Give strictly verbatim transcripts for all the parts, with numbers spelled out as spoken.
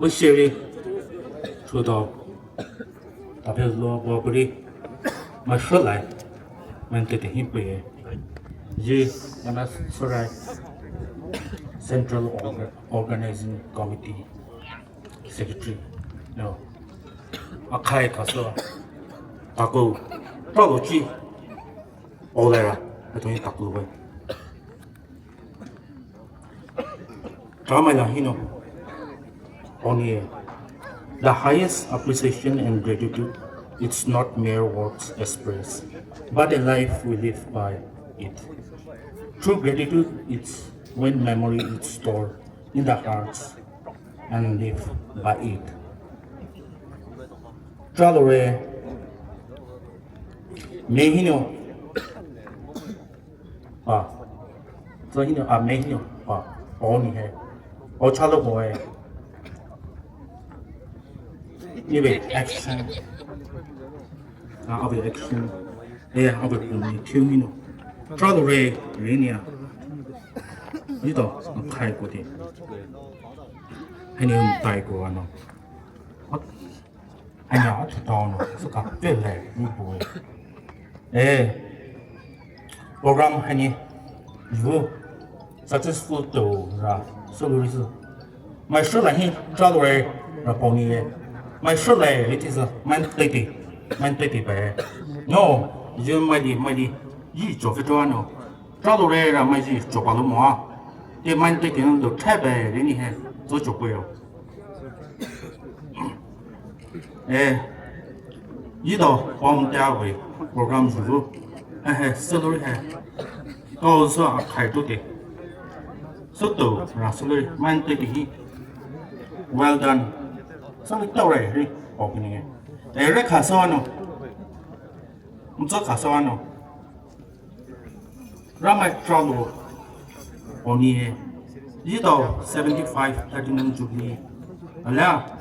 Pushiri, Trudeau, Tapelo Bobri, Mashulai, Mantete Himpe, Ji, Manas Surai, Central Orga- Organizing Committee Secretary, no, Akai Kaso, Tako, Tolochi, Olera, Atoni Takuwe. Drama la hino. Only the highest appreciation and gratitude, it's not mere words expressed, but a life we live by it. True gratitude, it's when memory is stored in the hearts and live by it. Tralore, me hino. Ah, so hino, ah, me hino, ah, oh, ni hai. Oh, chalo boy. Ni be action. Ah, abe action. Eh, abe kuni, kiu hino. Tralore, rinia. Ni to, kai ko te. Hani um tai ko ano. Anya a tutao no, suka pele ni boy. Eh, program hani yu successful to ra solution. Mai shula hi tralore ra poni ye. Mai shula it is a man tete, man tete ba. No, yu mai di, mai di, yi jo ke to ano. Tralore ra mai yi jo pa lo mo a. Te man tete no do tha ba ri ni he, zo jo ko yo. Eh, yi do pom ta we program zu zu. Eh, eh, salary he. Kau so a khai tu te. So to ra salary man te hi. Well done. So to re ri pom ni. Eh, re kha so ano. Mzo kha so ano. Ramai tralo oni e. Yi do seventy five platinum jubilee. Ala.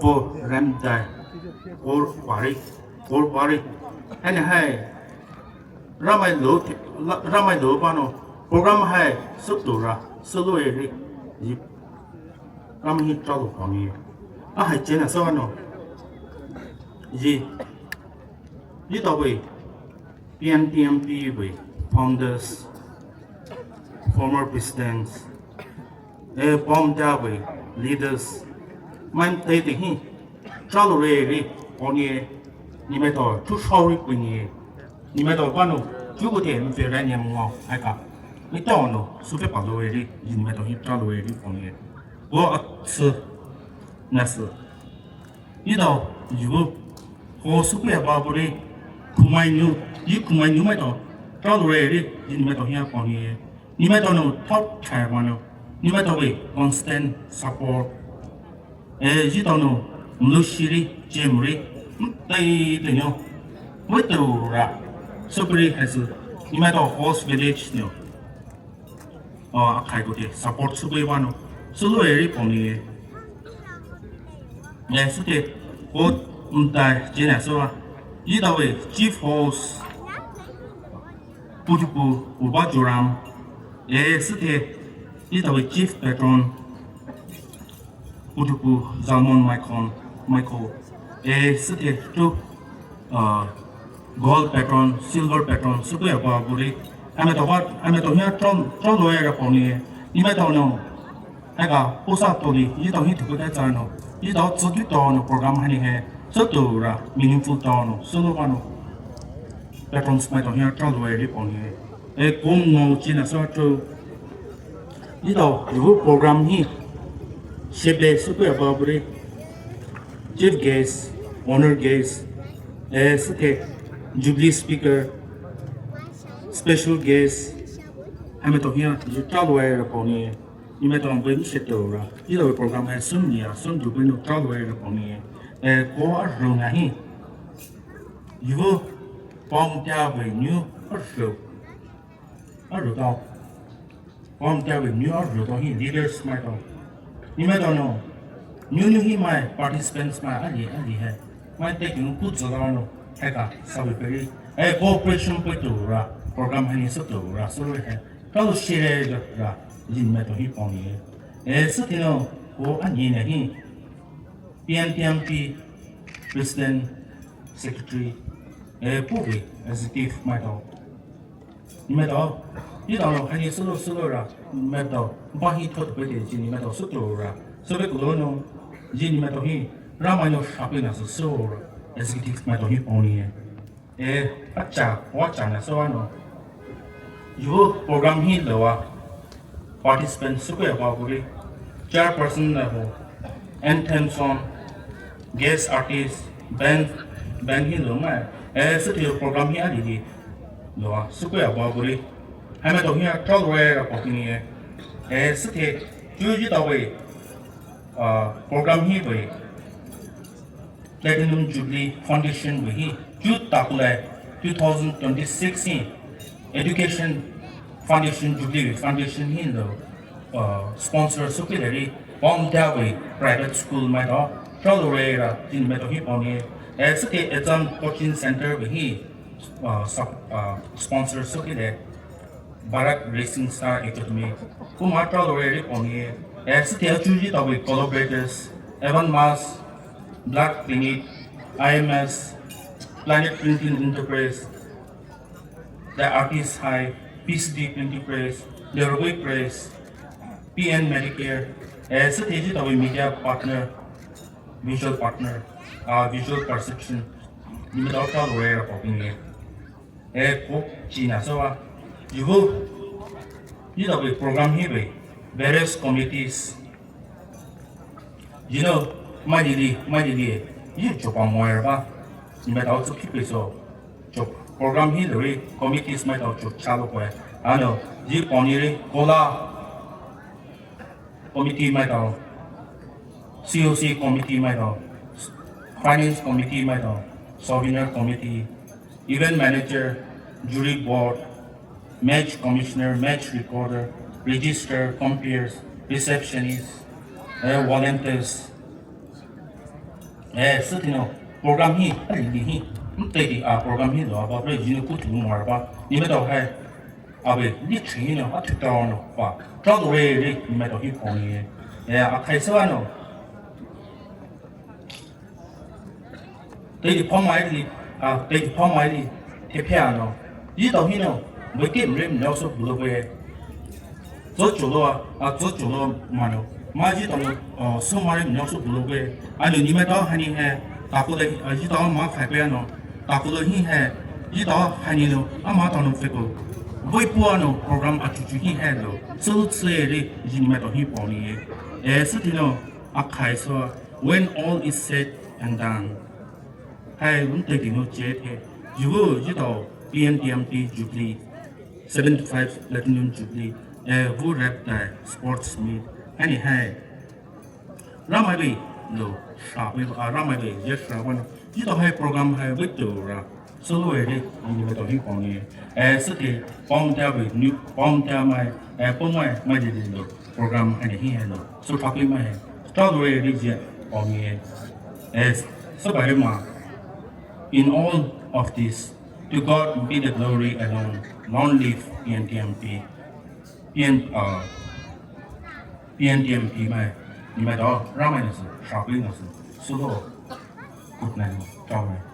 Bo ram dai. Or pari. Or pari. Hani hai. Ramai lo. Ramai lo pano. Program hai. Suk to ra. Solo e ri. Yi. Ramai hi tralo oni e. A hai chena so ano. Yi. Yi do we. P N T M P we founders, former presidents, eh, pom ta we leaders, man te te hi, tralo re ri, oni e, ni me to, tu shori puni e, ni me to pano, tu ko te, mi fe ra ni mo, ai ka, mi to no, su fe pa lo re ri, ni me to hi, tralo re ri, oni e, wo a, su, na su. Yi do, yu, ho suku ya ba bure, kumai nu, yi kumai nu mai do, tralo re ri, yi ni mai do hiya poni e. Ni mai do no, top chai ma no. Ni mai do we, constant support. Eh, yi do no, mlu shiri, jemri, tai te no. Wait to ra, supri has, ni mai do host village no. Oh, akai ko te support sukui wano. Sulu eri poni e. Ne sute, o, mtai, jena so. Yi da we chief host. Putupu, uba joram. E sute, yi da we chief patron. Utupu Zalmon Michael, Michael. E sute tu, uh, gold patron, silver patron, suku ya ba buri. Ame to ba, ame to nya tron, tron lo ya poni. Ni me to no. Ega, usa to ni, ni to ni tu ko ta no. Ni to tsu tu to no program hani he. So to ra, meaningful to no. So lo ba no. Patrons mai to nya tron lo ya poni. E kum no china so to. Yi do, yu program hi, shebe suku ya ba buri, chief guest, honor guest, eh, sute, jubilee speaker, special guest, ame to hiya, yu tralo ya poni, ni me to buri ni se to ra, yi do program hai sun ya, sun jubilee no tralo ya poni, eh, ko a ro na hi, yu pom ta we nyu a ro. A ro tao. Pom ta we nyu a ro tao hi leaders mai tao. Ni mai tao no. Nyu nyu hi mai participants mai ali ali hai. Mai te ki no ku zo tao no. Hai ka sa we peri. Eh, cooperation pe to ra. Program hani so to ra. So re hai. Tao share ra. Jin mai tao hi pom ni. Eh, so ti no. Ko ani ne hi P N T M P President, Secretary, eh, puhvei executive maitao. Nemaitao, etao nou hani sülo sülo ra, nemaitao, bahi thot pete ji nemaitao sütho ra. Sübüa kulonou, ji nemaitao hi, Ramai nou shapei na sü sülo ra, executive maitao hi paonou ye. Eh, acha, wacha na süwa nou. Youth program hi loua. Participant sükuya ba buri. Chairperson na ho. Anthem song. Guest artist. Band, band hi lou mai. Eh, süthe program hi alili. Loua. Sükuya ba buri. Hamaitao hi a travel ra pokini ye. Eh, süthe. Ju ji tao wei. Ah, program hi wei. Platinum Jubilee Foundation vei hi, ju takulai two thousand twenty-six hi, Education Foundation Jubilee Foundation hi lou, uh, sponsor sükile ri, Paomta vei private school maitao, travel ra, ji nemaitao hi paonou ye, eh, süthe exam coaching center vei hi, uh, sub-, uh, sponsor sükile. Bharat Rising Star Academy, kumatra lorry pony, eh, süthe achu ji tao wei collaborators, Avon Mast, Blood Clinic, I M S, Planet Printing Enterprise, The Artist Hive, P C D Printing Press, The Rugby Press, P N Medicare, eh, süthe ji tao wei media partner, visual partner, ah, visual perception, nemaitao lorry pony. Eh, ko china süwa. Yuvu. Ji tao wei program hi wei. Various committees. You know, mai dili, mai dili. Yi chopa moe ba. Nemaitao chu kipe so. Chop program hi lorry committees maitao chop chalo koe. Ano, ji pony ri kola committee maitao, C O C committee maitao, finance committee maitao, souvenir committee, event manager, jury board, match commissioner, match recorder, register, comperes, receptionist, eh, volunteers. Eh, süthinou, program hi, ali hi, mtedi a program hi lo, aba pre jinu kutu mo ba, nemaitao hai, Abe, ni chino, a tutor no, pa. Travel re, ni me to hi pony. Ya, a kai sa no. Te di pom mai di, a, te di pom mai di, te pia no. Yi to hino, we ke mre no so bulo we. Zo chulo, a, zo chulo mano. Ma yi to no, o, so mare no so bulo we. Ano ni me to hani he, ta ko de, a, yi to ma khai pe no. Takulo hi hai, yi tao hani lo, ama tao no feko. Voi pua no program achuchu hi hai lo. Sulu tsue re, yi ni me to hi pony ye. Eh, süthinou, a khai so, when all is said and done. Hai, un te di no che the. Yuvu, yi tao, P N T M P Jubilee, seventy-five Platinum Jubilee, eh, vu rap tai, sports meet. Hani hai. Ramai be lo, sa be, a, Ramai be, yes, sa wano. Yi tao hai program hai wito ra. Sulu e re, ni me to hi pony. Eh, süthe, pom ta be, ni, pom ta mai, eh, pom mai, mai di lo. Program hai ni hi hai lo. So topic mai. Travel re, re, je, pony. Eh, so ba re ma. In all of this, to God be the glory alone. Long live P N T M P. P N, uh, P N T M P mai, ni mai tao, Ramai no su, Shakri no su, sudo, good night, ciao mai.